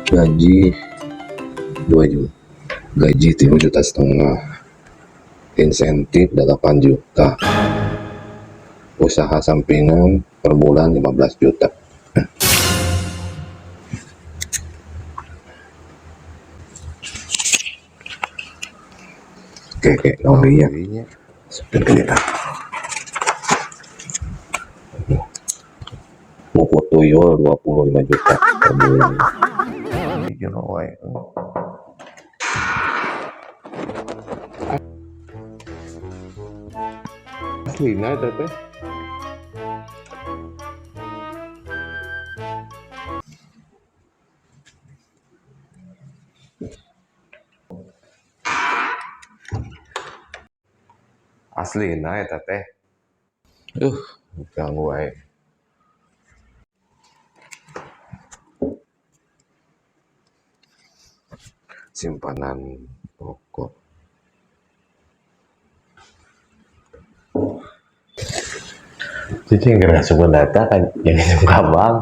Gaji 2 juta, gaji 3,5 juta, insentif 8 juta, usaha sampingan per bulan 15 juta. Oke, naon deui nya? Seperti kita. Mau tuyul 25 juta per bulan. Jero wae. Aslina eta teh. Aslina eta teh. Ganggu wae. Simpanan pokok. Cicing kena sumber data kan yang suka bang.